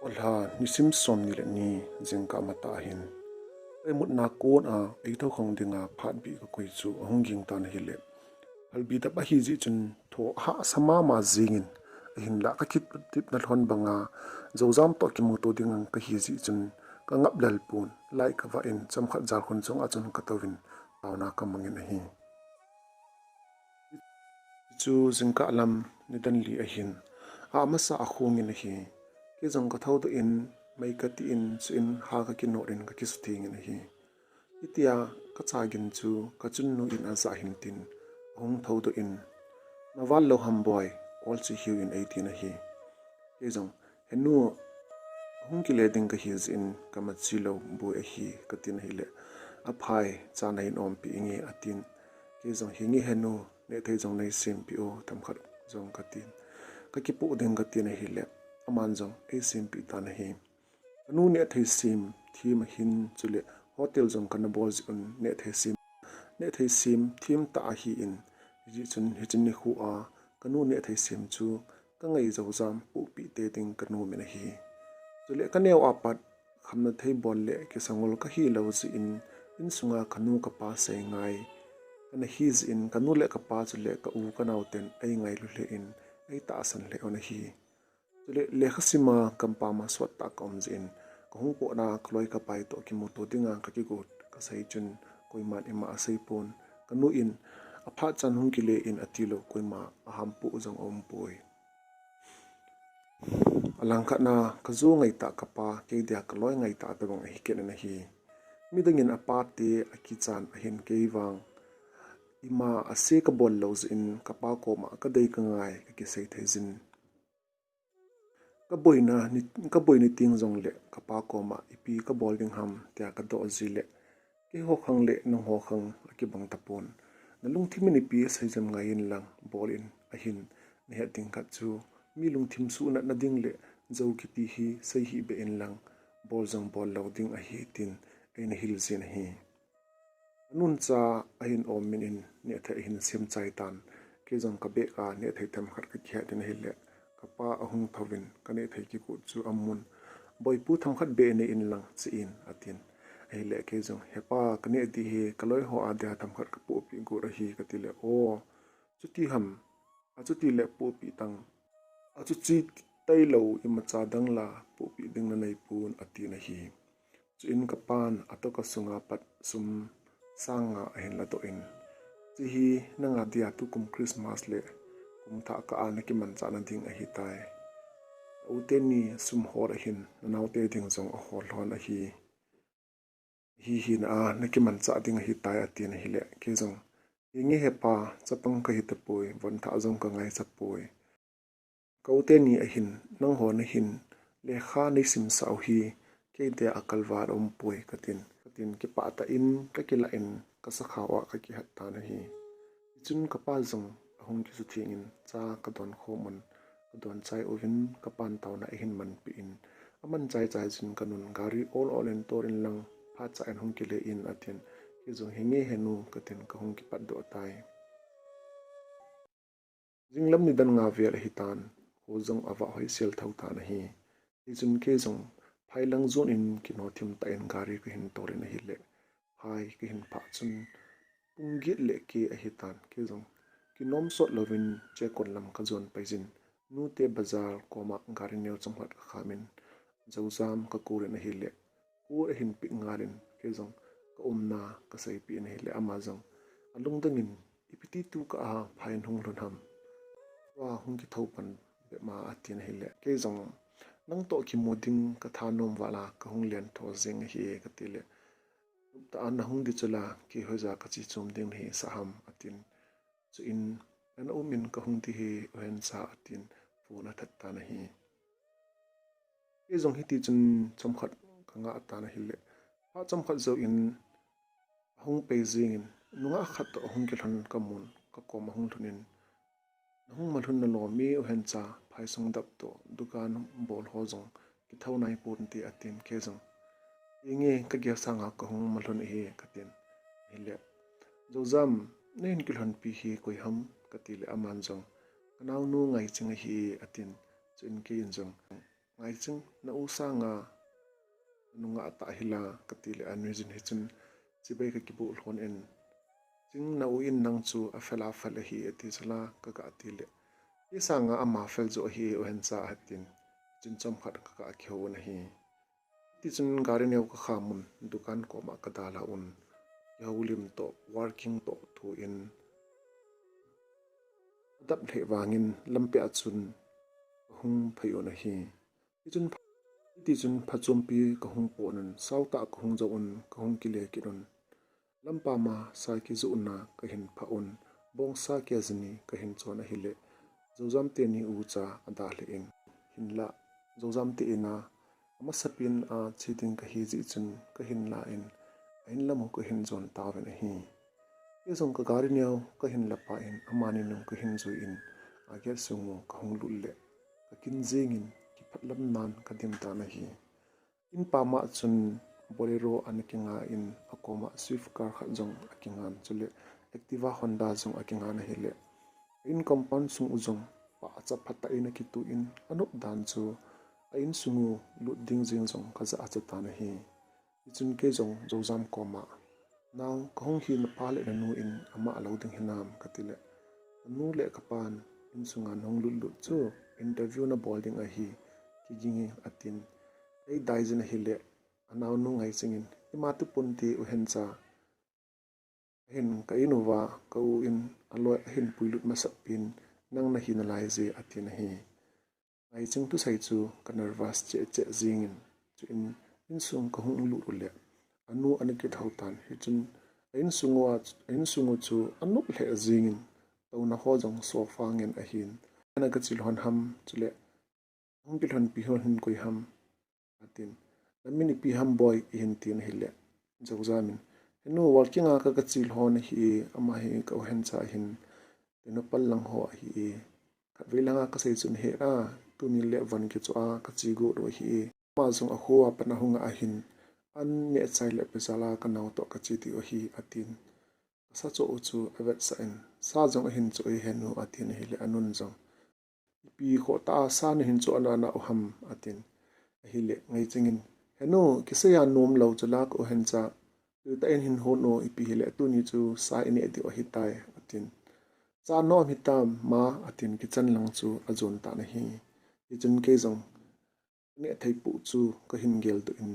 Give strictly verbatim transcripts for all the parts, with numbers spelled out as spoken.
Lha nisim som ni le ni jingkah matah hin, eimutna kon a eitho khong dinga phatbih kakoi chu ahung ging tan ahile, phalbi dap ahi jeh chun tho hahsa mama jingin, ahinlah kakitepna lhon banga Joujam toh kimuto ding kahi jeh chun kangap lel pon, light kavah in chomkhat jal khun chunga chun katouvin taona kamangin ahi. Chu jingkah lam nidan li ahin, amasa akhongin ahi. Kei jong kathoudoh in, mei kati in, chuin ha kakinot in kakisuthengin ahi. Hitia kachagin chu kachunnu in ajah hin tin, ahung thoudoh in, "Naval lou ham boi, olche hiuvin," eitin ahi. Kei jong, "Henu, ahung kile ding kahi jeh in kamache lou boi ahi," katin ahile, "Aphai, cha nahin ompeh inge," atin. Kei jong, "Henge henu, nehthei jong neisempeh o, themkhat jong," katin. "Kakipoh ding," katin ahile, aman jong eisempeh tan ahi. Kanu nehthei sem them ahin, chule hotel jong kana bol jeh un nehthei sem, nehthei sem them tah ahin, hijeh chun hiche nikho a kanu nehthei sem chu kangai Joujam pohpeh tei ding kanom in ahi. Chule kaneo a pat khamna thei bol le kisangol kahi lou jeh in, insunga kanu kapa sei ngai kana hi jeh in, kanu le kapa chule ka u kanaoten eingailu lheh in, eitahsan lheh un ahi. Chule lekha sima gampam a sot tah kaum jeh in, kahung potna kaloi kapai toh kimuto dinga kakigot kasei chun koiman ima asei pon. Kanu in, "Aphat chan hung kile in," atilou koima ahampoh jong aumpoi. Alangkhatna, kaju ngaitah kapa, kei dia kaloi ngaitah tabang ahi kit in ahi. Midang in apate akichan ahin, kei vang ima ase kabol lou jeh in kapa koma kadei kangai kakisei thei jin. Kaboina ni, kaboi ni teng jongle kapa koma ipi kabol ding ham tia kadoh jeh le, keiho khang le nangho khang akibang tapon. Nalungthim in ipi asei jong ngai inlang bol in, ahin nahet ding khat chu mi lungthim suhnatna ding le jou kiti hi sei hih beh inlang bol jong bol lou ding ahi tin eina hil jin ahi. Anun cha ahin omin in nehthei ahin sem chai tan. Kei jong kabeh a nehthei themkhat kakihet in ahile, kapa ahung thouvin kanehthei kigot chu amun. "Boipu, themkhat beh nei inlang," che in atin. Ahile kei jong, "Hepa, kaneh ding ahi, kaloi ho adia themkhat kapohpeh got ahi," katile, "O, chuti ham, achuti le pohpeh tan, achuti tailou imacha dang la pohpeh ding nanei pon," atin ahi. Chuin kapan atoka sunga pat sum sang nga ahin ladoh in, "Chehi nanga dia tukum Christmas le kumthah kah a nakimanchahna ding ahitai. Ka u teni sum hol ahin, nanaote ding jong ahol lhon ahi. Hihina a nakimanchah ding ahitai," atin ahile, kei jong, "Henge hepa, chapang kahi tapoi, vonthah jong kangai chapoi. Ka u teni ahin, nangho nahin lekha neisimsah u hi kei dia akalval aumpoi," katin, katin kipah tah in kakilah in kasakhao a kakihat tan ahi. Hichun kapa jong ahung kisutheng in cha kadon khom un, kadon chai uvin kapan taona ahin manpeh in, aman chai chai jin kanun, "Gari ol ol in tor inlang, phat cha in hung kile in," atin. Kei jong, "Henge henu," katin kahung kipatdoh tai. Jinglam nidan nga vel ahitan, kho jong avah hoisel thou tan ahi. Hichun kei jong phai lang jon in kinoh thim tah in gari kahin tol in ahile, phai kahin phah chun pung get le keh ahitan, kei jong kinom sot louvin chekon lam kajon pai jin, Nute Bazar koma gari neo chomkhat kakham in, Joujam kakou in ahile, kou ahin peh ngal in, kei jong kaumna kaseipeh in ahile, ama jong alungdong in, "Ipi ti tukah a phai in hung lhun ham? Tua hung kithou pan bep ma," atin ahile, kei jong, "Nangtoh kimu ding kathanom val a kahung lentho jeng ahi," katile, "Noptah a nahung ding chula, kei hoija kache chom ding nahisah ham?" atin. Chuin, "Ana um in, kahung ding ahi, uhencha," atin phone athat tan ahi. Kei jong hitichun chomkhat kangah tan ahile, phat chomkhat jouvin ahung pai jengin, nungah khat toh ahung kilhon kamun, kakom ahung lhun in, "Nahung malhun nalom e uhencha, phaisung dap toh dukan bol ho jong kithou naiponte," atin, kei jong, "Henge, kagel sanga kahung malhun ahi," katin. Ahile, "Joujam, nahin kilhonpi hi koi ham?" katile, aman jong, "Kanaonu Ngaiching ahi," atin. Chuin kei in jong, Ngaiching, na u sanga nunga ta hila, kati le anui jin hichun, chibai ka kibu lhon in, Ching, na u in nang chu afel afel ahi, ati chula, ka ka ti le. Isanga ama fel jo ahi, u Hencha, atin. Chun chomkhat ka ka kihou na hi. Tichun gari neo ka khamun, dukan koma ka dala un. Kihoulim to, working to thu in. Adap lheh vangin lampi a chun ka hung phei un ahi. Tichun, tichun phachompi ka hung po un, sauta ka hung jo un, ka hung kile kit un. Lampa ma sa kizu un na ka hin pha un, bong sa kia jini ka hin chon ahile. Zozam te ni u cha ada le in. Hinla, Zozam te ina, amasapin a chi ding ka hi ji chun ka hin la in, a in lamu ka hin jon ta ven ahi. Kei jong ka gari neo ka hin la pa in, amani nung ka hin zui in, a gate sungu ka hung lut le, ka kin jing in, kiphat lam nan ka dim ta na hi. In pama chun Bolero ana kinga in, akoma Swift car khat jong akingan, chule Activa Honda jong akingan ahile. In compound sung u jong pa acha phat ta in akitu in, anop dan chu a in sungu lut ding jing jong ka ja acha ta na hi. Tichun kei jong Zozam koma, "Nao, ka hung hi na pa le na nu in ama a lo ding hinam?" ka ti le. "Ka nu le ka pan in sunga na hung lut lut chu interview na bol ding ahi, kiging e," atin. Ei dai jin ahile, anao nu Ngaiching in, "Ima tu pun ti u Hencha, ahin ka in uva, ka u in aloi ahin puilut masapin, nang na hi na lai je," atin ahi. Ngaiching thusei chu ka nervous cheh cheh jing in, chu in, in sung ka hung lut u le, anu ana kithou tan, hichun, a in sungu a, a in sungu chu anop lheh jing in, touna ho jong sofa ngen ahin, ana ka chil hon ham, chule, "Hung kilhon pi hon hin koi ham?" atin. "Na min ipi ham boi?" i hin tin ahile. Zozam in, "Henu, working a ka ka chil hon ahi, ama hi ka u Hencha ahin. Tenu pal lang ho ahi. Khatvei langa ka sei chun he a, tuni le von kichu a ka chi gu ro ahi. Ama jong a ho a pan a hung a ahin. An ne chai le pe jala ka nao to ka chi ti ahi," atin. Ka sa cho u chu a vet sa in, "Sa jong ahin cho e Henu," atin ahile anun jong, "Ipi kho ta sa na hin cho ana na u ham?" atin. Ahile Ngaiching in, "Henu, kisei a nom lo chu la ka u Hencha. Tui ta in hin hon u, ipi hile tuni chu sa i ne diu ahi tai," atin. "Cha nom hi tam ma," atin kichan lang chu a jon ta na hi. Hichun kei jong, "Ne thei pu chu ka hin gel tu in.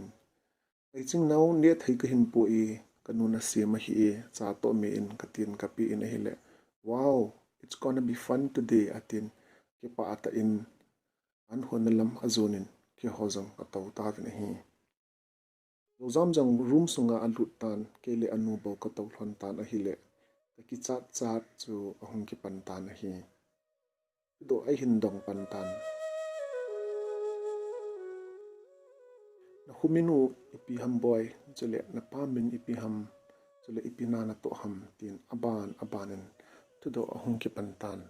Ngaiching nao ne thei ka hin pu i, ka nu na sim ahi e, cha to me in," ka tin ka pi in ahile. "Wow, it's gonna be fun today," atin. Kipa ata in an hon na lam a jon in, kei ho jong ka to ta vin ahi. Zozam jong room sunga a lut tan, kei le anu bou ka to lhon tan ahile. Ka kichat chat chu a hung kipan tan ahi. Doh a hin dong pan tan. "Na khu min u ipi ham boi, chule na pa min ipi ham, chule ipi na na to ham?" tin aban aban in thudoh a hung kipan tan.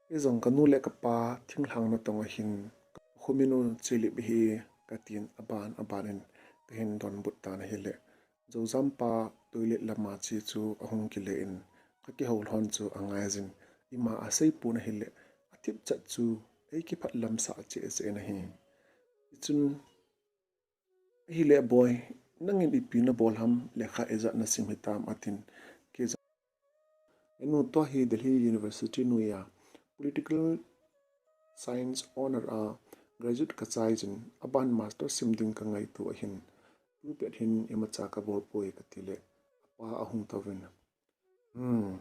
Kei jong ka nu le ka pa thinglhang na tong ahin, "Khu min u Chilip hi," ka tin aban aban in ka hin donbut tan ahile. Zozam pa toilet lama che chu a hung kile in, ka kihou lhon chu a ngai jin, ima a sei pon ahile, a thip chat chu ei kiphat lam sa cheh cheh in ahi. Tichun, "Ahile boi, nangin ipi na bol ham, lekha ijat na sim hitam?" atin. Kei jong, "Enu, tua hi Delhi University noiya Political Science honour a graduate ka chai jin, aban master sim ding ka ngaito ahin, tu pet hin imacha ka bol poi," ka ti le, apa a hung to vin, "Hmm,"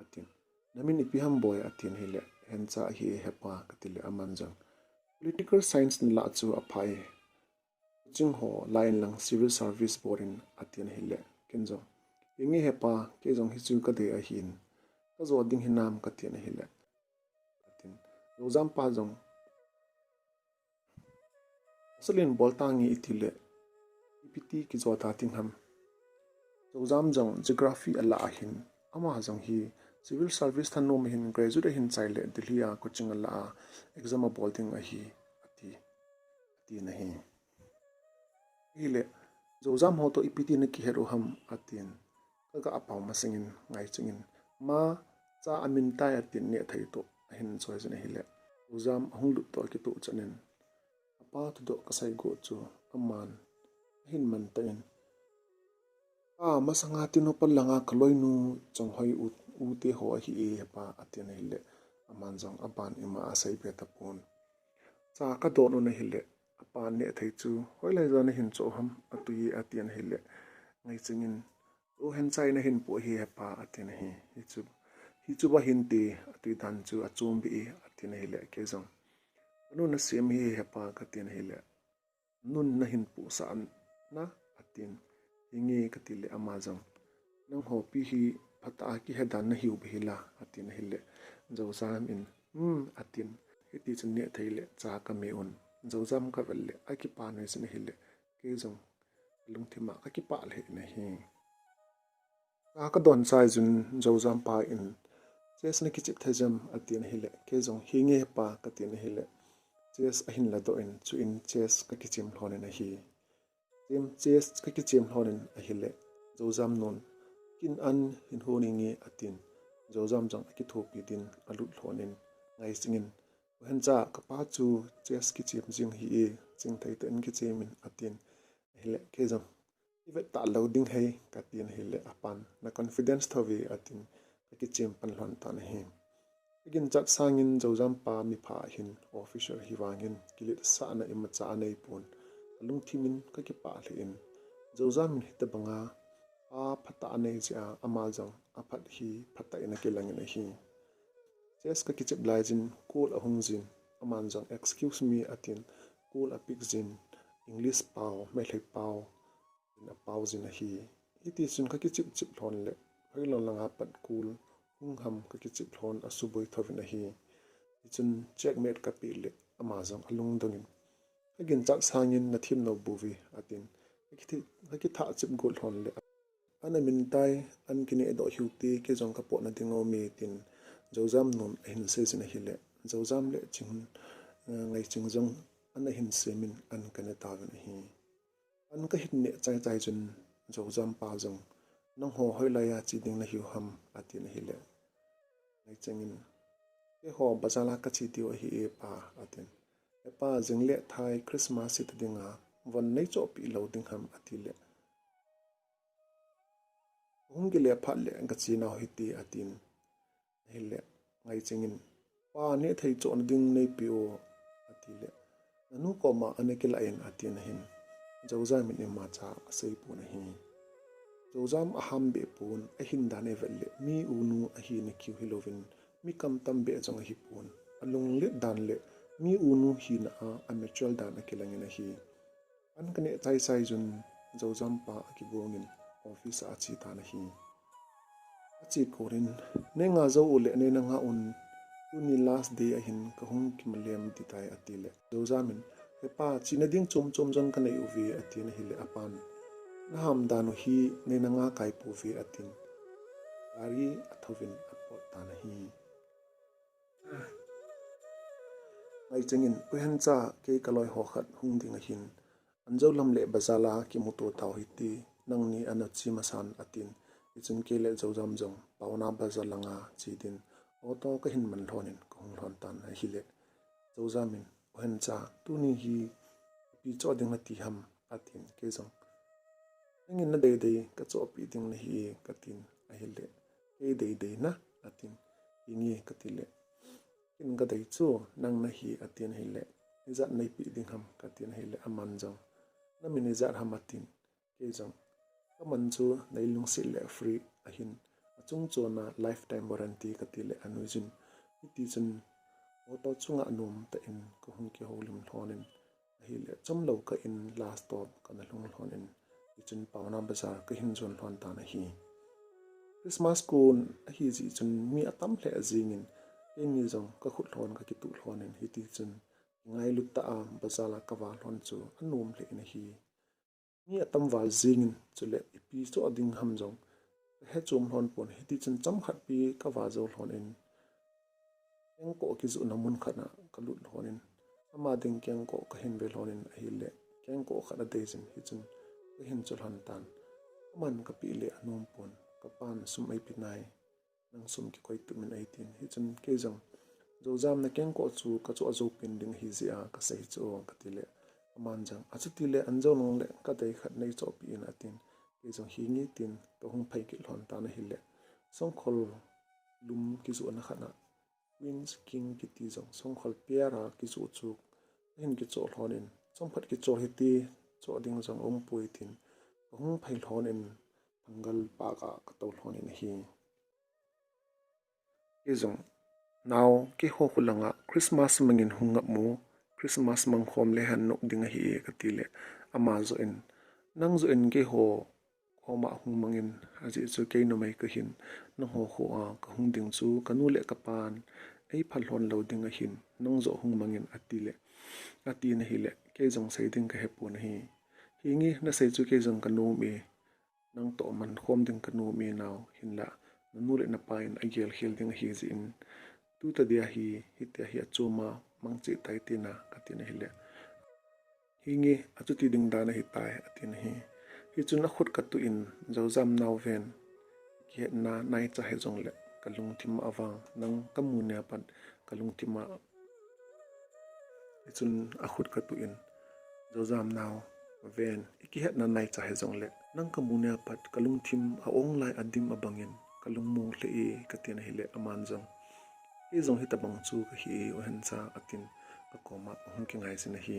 atin. "Na min ipi ham boi?" atin ahile, "Hencha ahi e hepa," ka ti le, aman jong, "Political Science na la chu aphai. Coaching ho la in lang civil service bol in," atin ahile. Ken jong, "Henge hepa, kei jong hichu ka dei ahin. Ka jo ding hinam?" ka tin ahile. Atin, Zozam pa jong, "Asalin bol tange," i ti le, "Ipi ti kijo ta ding ham?" Zozam jong geography a la ahin, ama jong hi civil service thanom ahin, graduate ahin chai le Delhi a coaching a la a exam a bol ding ahi, ati, ati na hi. Ahile, "Zozam ho to ipi ti na kihet u ham?" atin. Ka ga apau masang in, Ngaiching in, "Ma, cha amin tai," atin, neh thei to ahin choi jin ahile. Zozam ahung lut to akitoh chan in, Pa thudoh kasei go chu aman ahin man tan, "Pa, masanga tinu palanga kaloinu Chonghoi u, u te ho ahi e hepa," atin ahile, aman jong aban ima asei be tapon. "Cha kadon u nahile, apan neh thei chu hoilai jong nahin cho ham, atui e," atin ahile, Ngaiching in, "O, hencha in ahin pu ahi hepa," atin ahi. "Hichu, hichu ba hinte, atui dan chu achom be e," atin ahile, kei jong, "Kanu nasem hi hepa," katin ahile, "Nun nahin pu sah na," atin. "Hinge," katile ama jong, "Nangho pi hi phatah a kihe dan nahiu be hila," atin ahile, Joujam in, "Hmm," atin. Hiti chun neh thei le cha kame un, Joujam kavel le akipa noisin ahile, kei jong kalungthim a kakipah lheh in ahi. Cha kadon chai chun Joujam pa in, "Chess nakichep thei jem?" atin ahile, kei jong, "Hinge hepa," katin ahile, chess ahin ladoh in, chuin chess kakichem lhon in ahi. Chem, chess kakichem lhon in ahile, Joujam nun, "Kin an hin hon inge," atin. Joujam jong akithopi din alut lhon in, Ngaiching in, "O, hencha, kapa chu chess kichem jing hi e, chingthei tah in kichem in," atin ahile, kei jong, "I vet talou ding hi," katin ahile, apan, "Na confidence tho ve," atin, kakichem pan lhon tan ahi. Kaginchat sangin Joujam pa mipha ahin, officer hi vangin kiletsahna imacha anei pon, kalungthim in kakipah lheh in, Joujam in hitabanga pa phatah anei jeh a ama jong aphat hi phatah in akilang in ahi. Chess kakichep lai jin call ahung jin, aman jong, "Excuse me," atin, call apick jin, English pao, Meitei pao in apao jin ahi. Hiti chun kakichep chep lhon le, hoilai langa pat call hung ham kakichep lhon asuboi tho in ahi. Hichun checkmate kapeh le, ama jong alungdong in, "Kaginchat sangin nathem nau bou ve," atin, kakithi-, kakithah chep got lhon le, "An amin tai, an kineh doh hiu te, kei jong kapotna ding aume," tin, Joujam nun ahin sei jin ahile, Joujam le Ching, eh, Ngaiching jong an ahin sem in an kane tauvin ahi. An kahin neh chai chai chun Joujam pa jong, "Nangho hoilai a che ding nahiu ham?" atin ahile, Ngaiching in, "Keiho bazar a kache diu ahi e pa," atin. "Hepa, jing le thai Christmas hita dinga von neichohpeh lou ding ham?" atile, "Hung kile phat le kache nau hite," atin. Ahile, Ngaiching in, "Pa, neh thei chohna ding neipeh o," atile, "Nanu koma ana kilah in," atin ahin, Joujam in imacha asei pon ahi. Joujam aham be pon, ahin dan eivet le, mi unu ahina kiu hilouvin, mi kamtam be jong ahi pon, alunglet dan le, mi unu hina a, amature dan akilang in ahi. An kaneh chai chai chun Joujam pa akibong in office a ache tan ahi. Ache konin, "Nei nga jou u le nei na nga un, tuni last day ahin kahung kimalem ding tai," atile, Joujam in, "Hepa, chena ding chom chom jong kanei uve," atin ahile apan, "Naham dan u hi nei na nga kai pouve," atin, gari athouvin apot tan ahi. Ngaiching in, "Uhen cha, kei kaloi ho khat hung ding ahin, Anjoulam le bazar a kimuto tau hite, nangni ana che masan," atin. Hichun kei le Joujam jong Paona bazar langa che din auto kahin man lhonin kahung lhon tan ahile, Joujam in, "Uhen cha, tuni hi ipi choh ding nati ham?" atin. Kei jong, "Nangin nadei dei kachohpeh ding nahi," katin ahile, "Kei dei dei na," atin. "Hinge," katile, "Ken kadei chu nang nahi," atin ahile, "Ijat neipeh ding ham?" katin ahile, aman jong, "Namin ijat ham?" atin. Kei jong, "Kaman chu neilungset le free ahin, achung chon a lifetime warranty," katile anuijin. Hitichun auto chunga anom tah in kahung kihoulim lhonin, ahile chomlou kah in last stop kana lhung lhonin, hichun Paona bazar kahin jon lhon tan ahi. Christmas kon ahijeh chun mi atam lheh jingin, keini jong kakhut lhon kakituh lhonin, hitichun kingailut tah a bazar a kava lhon chu anom lheh in ahi. Mi atam val jingin, chule ipi choh ding ham jong kahe chom lhon pon, hitichun chomkhat pi kava jou lhonin, kengkoh kijohna mun khat a kalut lhonin, ama ding kengkoh kahin ve lhonin ahile, kengkoh khat adeijin, hichun kahin cho lhon tan. Aman kapeh le anom pon, "Kapan sum eipe nai, nang sum kikoi tup in," eitin. Hichun kei jong, "Joujam, nakengkoh chu kachoh jou pen ding ahijeh a kasei chu o," katile, Aman jong, achuti le an jou nung le ka dei khat nei chohpeh in atin. Kei jong hi nge tin ka hung phei kit lhon tan ahile, songkhol lum kijoh na khat a Queen's King kiti jong songkhol pair a kijoh chu ka hin kichoh lhon in, chomkhat kichoh hite, choh ding jong umpoi tin ka hung phei lhon in, Phangal Park a ka tou lhon in ahi. Kei jong, nao, keiho khu langa Christmas mangin hung ngap mo, Christmas mang khom le hen nop ding ahi e, ka ti le, ama joh in, nang joh in keiho khoma hung mangin, ajeh chu kei numei ka hin, nangho kho a ka hung ding chu ka nu le ka pan ei phal lhon lou ding ahin, nang joh hung mangin, a ti le, a ti na hile, kei jong sei ding ka hepon ahi. Hi nge na sei chu kei jong ka nom e, nang toh man khom ding ka nom e nao, hinlah na nu le na pa in a gel khel ding ahi jeh in, tu ta dia hi, hitia hi a chom a mang cheh tai tina ka ti na hile, hi nge achuti ding dan ahi tai, a ti na hi. Hi chun a khut ka tuh in, Joujam nao ven, kihetna naicha he jong le ka lungthim a vang, nang ka mu nia pat ka lungthim a Hi chun a khut ka tuh in, Joujam nao, ven, i kihetna naicha he jong le, nang ka mu nia pat ka lungthim a ong lai a dim a bangin, ka lungmong lheh e, ka ti na hile, aman jong, kei jong hitabang chu ka hi e, u hen cha, a tin, ka koma a hung kingai jin ahi.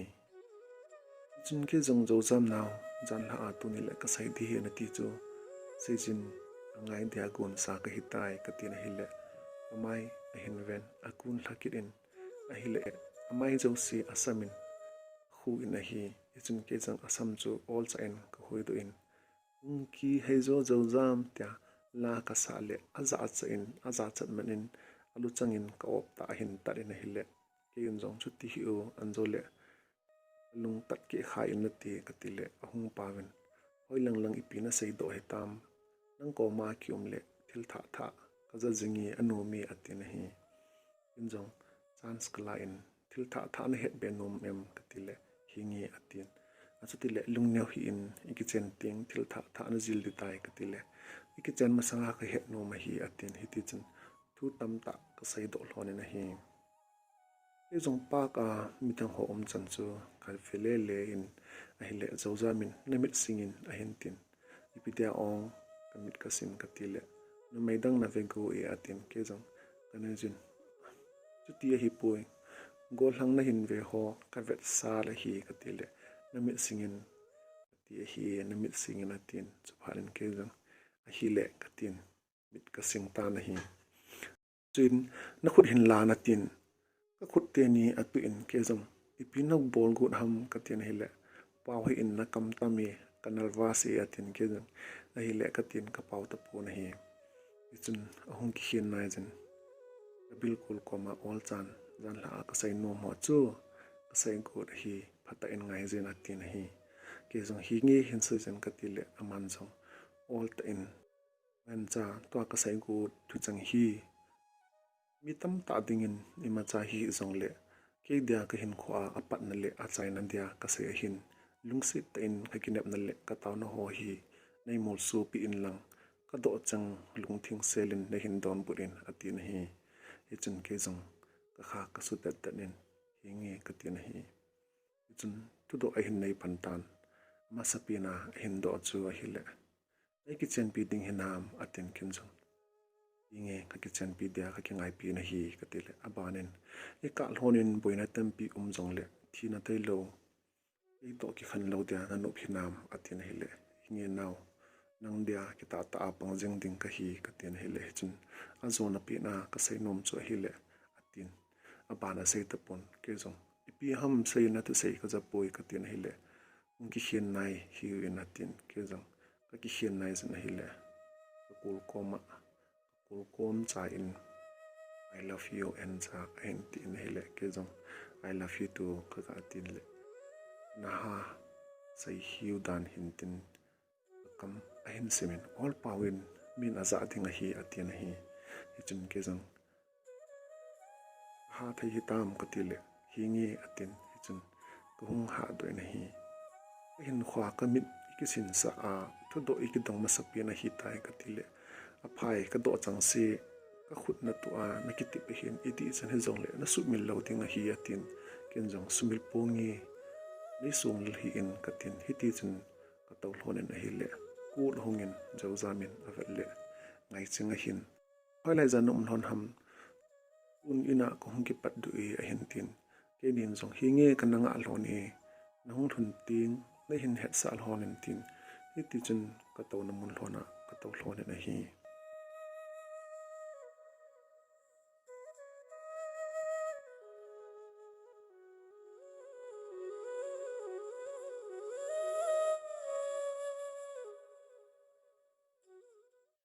Hi chun kei jong Joujam nao, janhi a tuni le ka sei ding hi na ti chu, sei jin, a ngai dia gon sa ka hi tai, ka ti na hile, amai a hin ven, a gon lha kit in, ahile, amai jouse a sam in, khu in ahi, hi chun kei jong a sam chu ol cha in ka hui doh in, Hung kihei jo Joujam tia la ka sa le, a jachat in, a jachat man in, a luchang in ka op ta a hin tat in ahile, kei in jong chuti hi u, an jo le, lungtat keh kha in nati ka ti le, a hung pau in, hoi lang lang ipi na sei doh hitam, nang koma kium le, thil thah thah, ka ja jing e, a nom e, a ti na hi. Kei in jong, chance ka la in, thil thah thah na het be nom em, ka ti le, hi nge, a tin. A chuti le, lungneo hih in, i kichen teng, thil thah thah na jil ding tai, ka ti le, i kichen masang a ka het nom ahi, a tin, hiti chun, thu tamtah ka sei doh lhon in ahi. Kei jong park a midang ho um chan chu ka ve le le in ahile, Joujam in na mit sing in a hin tin. Ipi dia ong ka mit ka sing ka ti le, numei dang na ve go e a tin, kei jong ka nui jin. Chuti ahi poi, gollhang na hin ve ho ka vet sa le hi ka ti le, na mit sing in ka ti ahi, na mit sing in a tin. Chuphat in kei jong ahile ka tin. Mit ka sing tan ahi. Chuin, na khut hin la na tin, ka khut teni a tuh in kei jong, ipi na bol got ham ka tin ahile, pau hih in na kam tam e, ka nervous e a tin kei jong, ahile ka tin ka pau tapon ahi. Hichun a hung kikhen nai jin, ka bilkul koma ol chan, janhi a ka sei nom ho chu, ka sei got ahi, phatah in ngai jin a tin ahi. Kei jong hi nge hin sei jin ka ti le, aman jong ol tah in, Ven cha, tua ka sei got thucheng hi, mi tamtah dingin imacha hi jong le, kei dia ka hinkho a, a patna le a chaina dia ka sei ahin, lungset tah in ka kinepna le ka taona ho hi, nei molso peh in lang, ka doh cheng lungthim sel in nei hin donbut in a tin ahi. Hichun kei jong ka kha ka sutet tet in, hi nge ka tin ahi. Hichun thudoh a hin nei pan tan, masapen a hin doh chu ahile, Ei kichenpi ding hinam, a tin kei jong. Hi nge ka kichenpi dia ka kingaipi na hi, ka ti le, a ban in, i kah lhon in boina tampi um jong le, thina tailou, ei toh kikhen lou dia na nop hinam, a tin ahile, hi nge nao, nang dia kitah tah a pang jing ding ka hi, ka tin ahile, hichun, a jona pen a ka sei nom chu ahile, a tin, a ban a sei tapon, kei jong, ipi ham sei na thusei ka ja poi, ka tin ahile, hung kikhen nai hi u in a tin, kei jong, ka kikhen nai jin ahile, ka kol koma, ka kol kom cha in, I love you, en cha, a hin tin ahile, kei jong, I love you too, ka ga tin le, na ha, sei hi u dan hin tin, ka kam a hin sim in, ol pau in, min a ja ding ahi, a tin ahi, hichun kei jong, ha thei hitam ka ti le, hi nge a tin, hichun ka hung ha doh in ahi. Ka hinkho a ka mit i kisin sa a, thudoh i kidong masapen ahi tai ka ti le, a phai ka doh chang se, ka khut na tuh a, na kitep ahin, i ti chan hi jong le, na sumil lou ding ahi a tin, kei jong sumil ponge, Nei song lel hih in, katin. Hiti chun katou lhon in ahile, kul ahung in, Joujam in avet le, Ngaiching ahin, hoilai jan naum lhon ham? Tun in a kahung kipat diu ahi, ahin tin. Keinin jong, Hinge kana ngah lhon e, nahung lhun teng neihin hetsah lhon in, tin. Hiti chun katouna mun lhon a katou lhon in ahi.